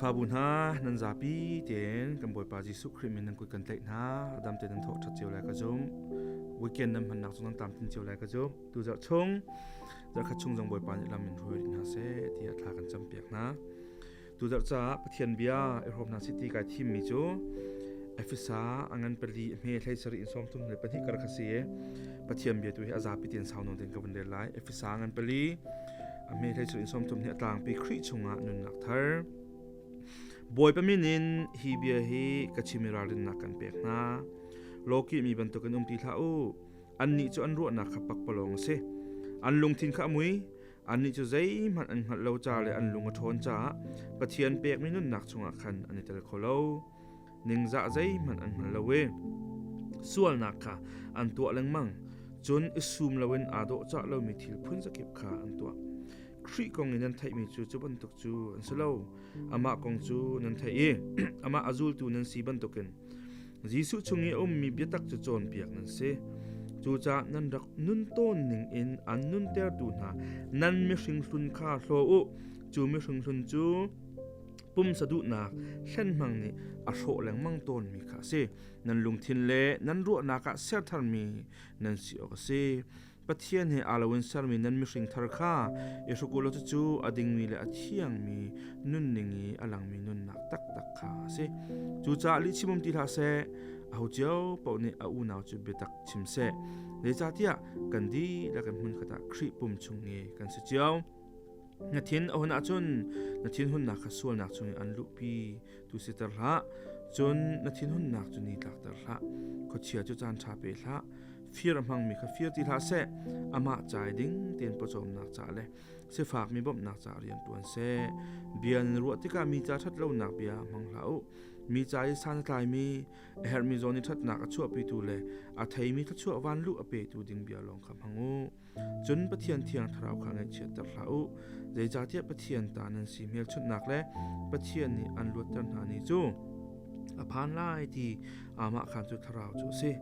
Khrihfabu hna nan zapi tein kan Bawipa Jesuh Khrih min nan kut kan tlaih hna. Dam te nan thawh ṭhat cio lai ka zum. Weekend nan hmannak zong nan tlamtlin cio lai ka zum. Tu zarh chung zarh khat chung zong Bawipa nih lam in hruai rih hna seh tiah thla kan campiak hna. Tu zarh caah Pathian bia i hrawm hna sih ti kai thimmi cu Efesa a ngan pali a hme hlei sarih in sawm thum le pahnih kar kha si i Pathian bia tu hi a zapi tein sau nawn tein ka vun rel lai. Efesa a ngan pali a hme hlei sarih in sawm thum hi a tlangpi Khrih chungah nunnak thar. Bawipa min in hi bia hi ka chim i ralrinnak kan pek hna. Lawkih mi bantukin um ti hlah u. Annih cu an ruahnak kha pakpalawng a si. An lungthin kha a mui. Annih cu zeihmanh an hngalh lo ca le an lung a ṭhawn caah Pathian pekmi nunnak chungah khan an i tel kho lo. Ningzah zeihmanh an hngal lo i sualnak kha an tuah lengmang. Cun i sum loin aa dawhcah lomi thil phunzakip kha an tuah. Khrih kong i nan theihmi cu cu bantuk cu an si lo. Amah kong cu nan theih i amah a zultu nan si bantukin Jesuh chung i a ummi biatak cu cawnpiak nan si. Cucaah nan rak nun tawn ning in an nuntertu hna nan mihring hlun kha hlaw u. Cu mihring hlun cu pumsa duhnak hlenhmang nih a hrawh lengmang tawnmi kha a si. Nan lungthin le nan ruahnak ah ser tharmi nan si awk a si. Pathian he aa loin sermi nan mihring thar kha i hruk u law cucu a dingmi le a thiangmi nunning i a langmi nunnak taktak kha a si. Cucaah lihchim um ti hlah seh, aho cio paoh nih a unau cu biatak chim seh. Zeicahtiah kan dihlak in hmunkhat ah Khrih pum chung i kan si cio. Na thin a hun ahcun na thinhunnak kha sualnak chungin an luhpi tu siter hlah. Cun na thinhunnak cu ni tlakter hlah. Khuachia cu caan ṭha pe hlah. Fir a hmangmi kha fir ti hlah seh. Amah cai ding tein pawcawmnak ca le sifakmi bawmhnak ca rian ṭuan seh. Bia nan ruah tikah mi ca ṭhat lonak bia hmang hlah u. Mi ca i san a tlaimi, a herhmi zawn i ṭhatnak a chuahpitu le a theimi thluachuah vanluh a petu ding bia lawng kha hmang u. Cun Pathian Thiang Thlarau kha ngaihchiatter hlah u, zeicahtiah Pathian ta nan si hmelchunhnak le Pathian nih an luatter hna ni cu a phan lai ti amah khan cu Thlarau cu a si.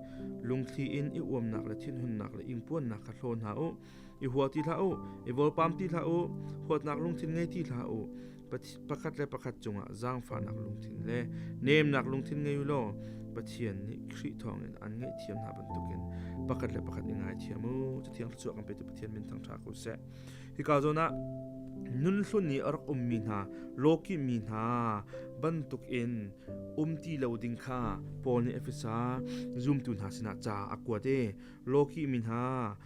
Lungthli in i uamnak le thinhunnak le ingpuannak kha hlaw hna u. I hua ti hlah u, i vawlpam ti hlah u, huatnak lungthin ngei ti hlah u. Pakhat le pakhat cungah zaangfahnak lungthin le nemnak lungthin ngei u law Pathian nih Khrih thawngin an ngaihthiam hna bantukin pakhat le pakhat i ngaithiam u. Cathiang thluachuah kan petu Pathian min thangṭha ko seh. Hika zawn ah nun hlun i a rak ummi hna, lawki mi hna bantukin um ti lo ding kha Paul nih Efesa zumtu hna sinah ca a kuat i lawki mi hna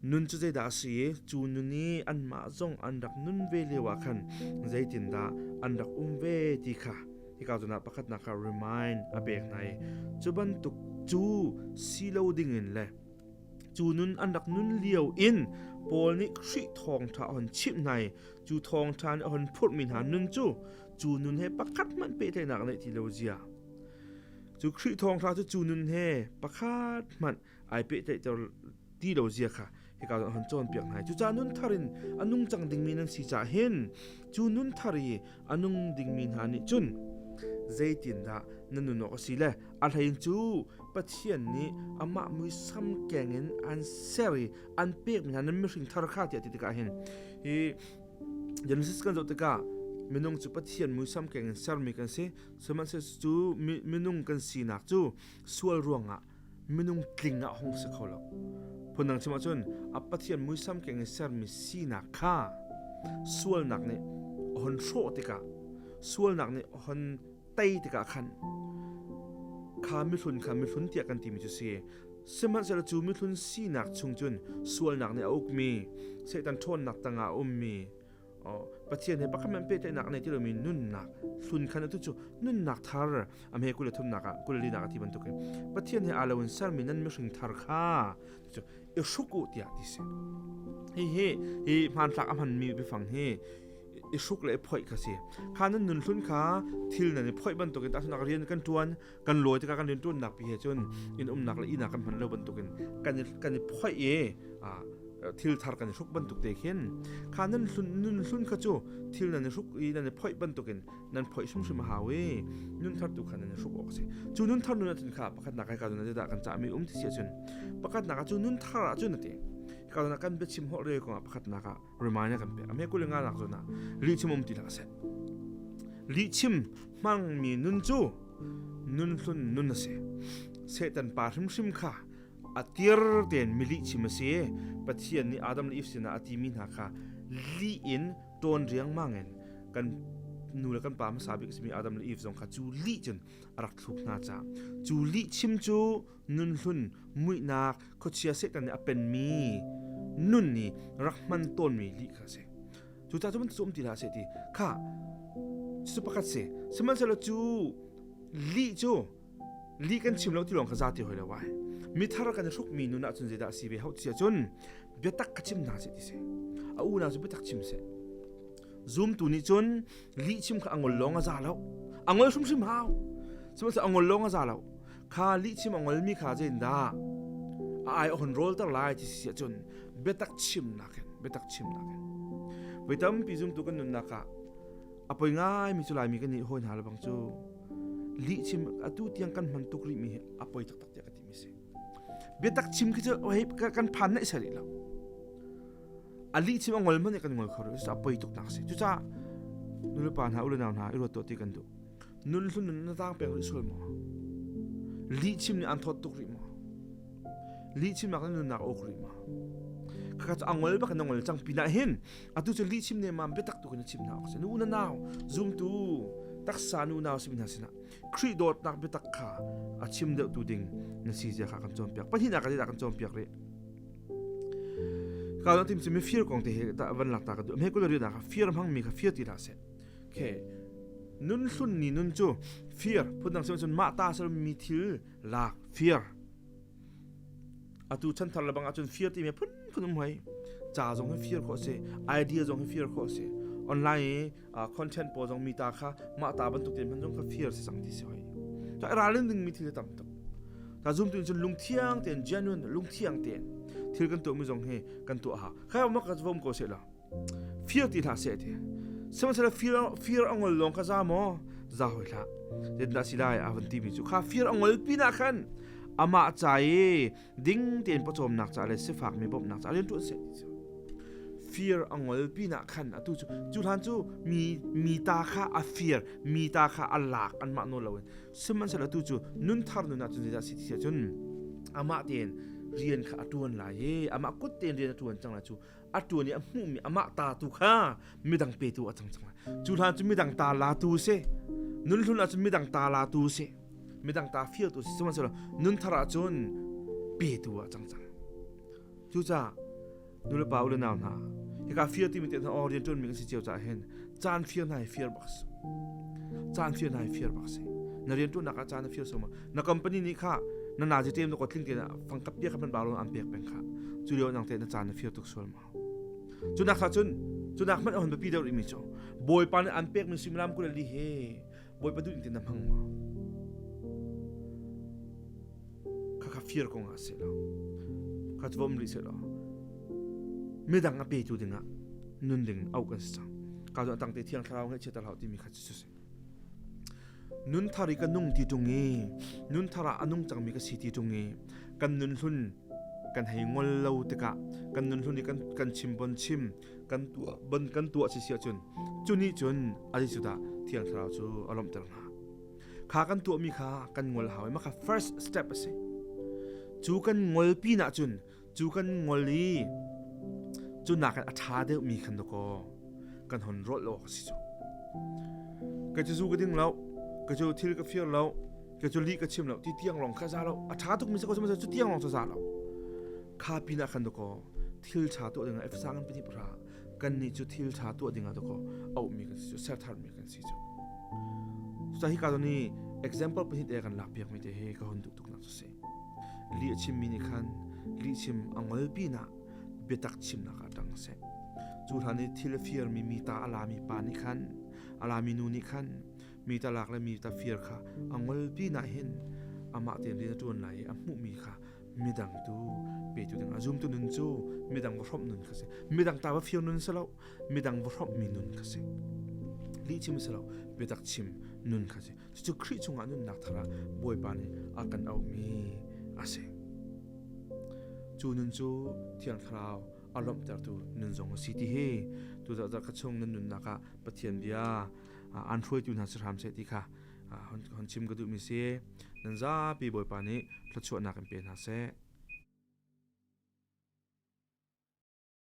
Nun cu zeidah a si i cu nun i anmah zong an rak nun ve lioah khan zeitindah an rak um ve ti kha hika zawn ah pakhatnak kha remind a pek hna i cu bantuk cu si lo dingin le cu nun an rak nun lio in Paul nih Khrih thawngṭha a hon chimh hna i cu thawngṭha nih a hon phurhmi hna nun cu cu nun he pakhat hmanh pehtlaihnak a neih ti lo zia cu Khrih thawngṭha cu cu nun he pakhat hmanh ai pehtlaihter ti lo zia kha hika ah han cawnpiak hna. Cucaah nun thar in a nung cang dingmi nan si caah hin cu nun thar i a nung dingmi hna nih cun zeitindah na nun awk a si le a hlein cu Pathian nih amah muisam keng in an ser i an pekmi hna nan mihring thar kha tiah ti tikah hin hi Genesis kan zoh tikah minung cu Pathian muisam keng in sermi kan si sihmanhsehlaw cu minung kan sinak cu sual ruangah minung tling ah hung si kho lo. Phundang chim ahcun a Pathian muisam keng in sermi sinak kha sualnak nih a hon hrawh tikah sualnak nih a hon tei tikah khan kha mihlun kha mihlun tiah kan timi cu si. Sihmanhsehlaw cu mihlun sinak chung cun sualnak nih a ukmi Satan ṭhawnnak tangah a ummi Pathian he pakhat man pehtlaihnak a nei ti lomi nunnak hlun khan atu cu nunnak thar a hme kul le thumnak ah kul linak a ti bantukin Pathian he aa lo in sermi nan mihring thar kha cu i hruk u tiah ti si. Hi hi hi hmanthlak a hmanmi biafang hi i hruk le i phoih kha si. Kha nan nun hlun kha thil nan i phoih bantukin tahchunak rian kan tuan kan lawi tikah kan rian tuannak pi he cun inn umnak le ihnak kan hman lo bantukin kan i phoih i thil thar kan i hruk bantuk te khin kha nan hlun nun hlun kha cu thil nan i hruk i nan i phoih bantukin nan phoih hrimhrim a hau i nun thar tu kha nan i hruk awk a si cu nun thar nun ahcun kha pakhatnak kai ka cun dah kan cahmi um ti si ahcun pakhatnak ah cu nun thar ahcun ati ka cun kan biachim holh re kong ah pakhatnak ah reminder kan pek ame kul nga nak zon ah lihchim um ti hlah seh. Lihchim hmangmi nun cu nun hlun nun a si. Satan pa hrimhrim kha a tir tein mi lihchim a si. Pathian nih Adam le Eve sinah a timi hna kha lih in ṭawn riangmang in kan nu le kan pa hmasa bik a simi Adam le Eve zong kha cu lih cun a rak thluk hna caah cu lihchim cu nun hlun muihnak khuachia Satan nih a penmi nun nih rak hman tawnmi lih kha a si. Cucaah cu bantuk cu um ti hlah seh ti kha cu pakhat si. Sihmanhsehlaw cu lih cu lih kan chim lo ti lawng kha za ti hoi lo ai. Mithar kan i hrukmi nun ahcun zeidah a si ve hau ti ahcun biatak ka chim hna seh ti si. A unau cu biatak chim seh. Zumtu nih cun lih chim kha a ngol lawng a za lo. A ngol hrimhrim hau. Sihmanhsehlaw a ngol lawng a za lo. Kha lih chim a ngolmi kha zeitindah a ai a hon rawlter lai ti si ahcun biatak chimnak in biatak chimnak in voi tampi zumtu kan nunnak ah a poi ngaimi cu laimi kan nih hawi hna lebang cu lih chim atu tiang kan hman tuk rihmi hi a poi taktak tiah ka timi si biatak chim khi cu hei kan phan naih sari lo a lih chim a ngol man kan ngol kho rih a poi tuk nak si cucaah nulepa hna ule nau hna i ruat tuah ti kan duh nun hlun nun na tang peng rih sual maw lih chim nih an thawt tuk rih maw lihchimnak na nunnak a uk rih ma khakha cu angol bak in angol cang pinah hin atu cu lihchim ne ma biatak tu kan chim hna awk si nu na nau zumtu taksa nu nau simi hna sinah Khrih dawtnak biatak kha a chim deuh tu ding na si zia kha kan cawnpiak pahnihnak ka kan cawnpiak rih ka tim cu mifir kong te hi van lak ta ka duh me kul ri da fir hmang mi kha fir ti hlah seh ke nun hlun ni nun cu fir phundang sim cun mah ta sal mi thil lak fir Atu chanthar lebang ahcun fir timi phunphun um hoi. Ca zong hi fir khawh a si, idea zong hi fir khawh a si. Online i content pawl zong mi ta kha mah ta bantuk tein hman zong kha fir si cang ti si hoi. Ta ralrin dingmi thil tam tuk. Ta zoom tu in cun lungthiang tein genuine lungthiang tein thil kan tuahmi zong hi kan tuah ha. Khai mak ka vom ko seh la. Fir ti hlah seh ti. Sihmanhsehlaw fir fir a ngol lawng kha za maw? Za hoi hlah. Zeitindah si lai a van timi cu kha fir a ngol pinah khan amah ca i ding tein pawcawmnak ca le sifakmi bawmhnak ca rian ṭuan seh ti cu. Fir a ngol pinah khan atu cu cu hlan cu mi mi ta kha a fir mi ta kha a lak anmah nawl loin sihmanhsehlaw atu cu nunthar nun ah cun zeidah si ti ahcun amah tein rian kha a ṭuan lai i amah kut tein rian a ṭuan cang lai cu a ṭuan i a hmuhmi amah ta tu kha midang petu a cang cang lai cu hlan cu midang ta latu si nun hlun ahcun midang ta latu si midang ta fialtu si sihmanhsehlaw nun thar ahcun petu ah cang cang cucaah nulepa u le nau hna hika fir timi te hna aw rian ṭuanmi kan si cio caah hin caan fir hna hi fir bak si caan fir hna hi fir bak si na rian ṭuannak ah caan na fir soma na company nih kha na nazi tem na ko tling te na fangkap bia kha man baro an pek peng kha cu lio nang te na caan na fir tuk sual ma cu nak sa cun cu nak hmanh hon biapi deuh rih mi cu bawipa nih an pek mi suimilam 24 he bawipa duh in te na hmang ma kha kha fir kong ah se lo kha cu vom rih se lo midang a petu dingah nun ding au kan si cang ka cu atang te thiang thlarau ngeih chiat hlau timi kha cu si nun thar i ka nung ti ṭung i nun thar ah a nung cangmi ka si ti ṭung i kan nun hlun kan hei ngol lo tikah kan nun hlun i kan kan chim bon chim kan tuah bon kan tuah si si ahcun cu nih cun a cu dah thiang thlarau cu a lawmhter hnga kha kan tuahmi kha kan ngol hau i mah kha first step a si cu kan ngol pinah cun cu kan ngol i cu nakin a ṭha deuhmi khan dakaw kan hon rawlh awk a si cu ka cu zu ka ding lo ka cu thil ka fir lo ka cu lih ka chim lo ti tiang lawng kha za lo a ṭha tukmi si ko cu tiang lawng cu za lo kha pinah khan dakaw thil ṭha tuah dingah Efesa ngan pahnih pahra kannih cu thil ṭha tuah dingah dakaw auhmi kan si cu sertharmi kan si cu cucaah hika zawn i example pahnih te kan lakpiakmi te hi ka hun duh tuk nak cu si Lih a chimmi nih khan lihchim a ngol pinah biatak chimnak ah ṭang seh. Cu hlan i thil a firmi mi ta a lami pa nih khan a lami nu nih khan mi ta lak le mi ta fir kha a ngol pinah hin amah tein rian a ṭuan lai i a hmuhmi kha midang tu petu ding a zumtu nun cu midang va hrawmh nun kha si midang ta va fir nun si lo midang va hrawmhmi nun kha si lihchim si lo biatak chim nun kha si Cucu Khrih chungah nunnak thar ah Bawipa nih a kan auhmi a si. Cu nun cu Thiang Thlarau a lawmhtertu nun zong a si ti hi tuzarh ka chung nan nunnak ah Pathian bia An hruaitu hna si hram seh ti kha hon chim ka duhmi si. Nan zapi Bawipa nih thluachuahnak in pe hna seh.